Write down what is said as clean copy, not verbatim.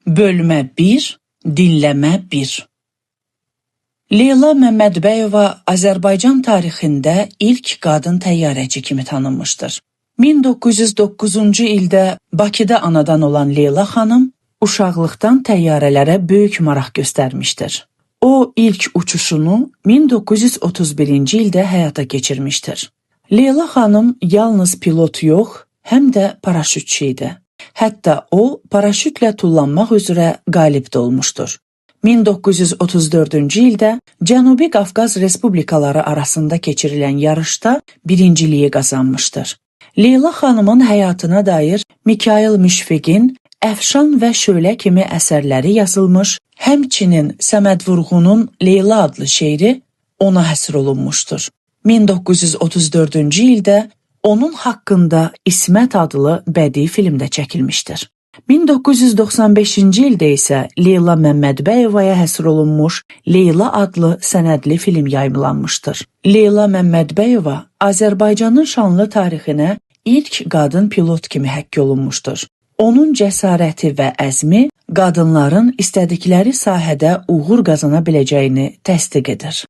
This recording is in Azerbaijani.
Bölmə 1, dinləmə 1. Leyla Məmmədbəyova Azərbaycan tarixində ilk qadın təyyarəçi kimi tanınmışdır. 1909-cu ildə Bakıda anadan olan Leyla xanım uşaqlıqdan təyyarələrə böyük maraq göstərmişdir. O ilk uçuşunu 1931-ci ildə həyata keçirmişdir. Leyla xanım yalnız pilot yox, həm də paraşütçü idi. Hətta o paraşütlə tullanmaq üzrə qalib də olmuşdur. 1934-cü ildə Cənubi Qafqaz respublikaları arasında keçirilən yarışda birinciliyi qazanmışdır. Leyla xanımın həyatına dair Mikayıl Müşfiqin Əfşan və Şölə kimi əsərləri yazılmış, həmçinin Səməd Vurğunun Leyla adlı şeiri ona həsr olunmuşdur. 1934-cü ildə onun haqqında İsmət adlı bədii film də çəkilmişdir. 1995-ci ildə isə Leyla Məmmədbəyovaya həsr olunmuş Leyla adlı sənədli film yayımlanmışdır. Leyla Məmmədbəyova Azərbaycanın şanlı tarixinə ilk qadın pilot kimi həkk olunmuşdur. Onun cəsarəti və əzmi qadınların istədikləri sahədə uğur qazana biləcəyini təsdiq edir.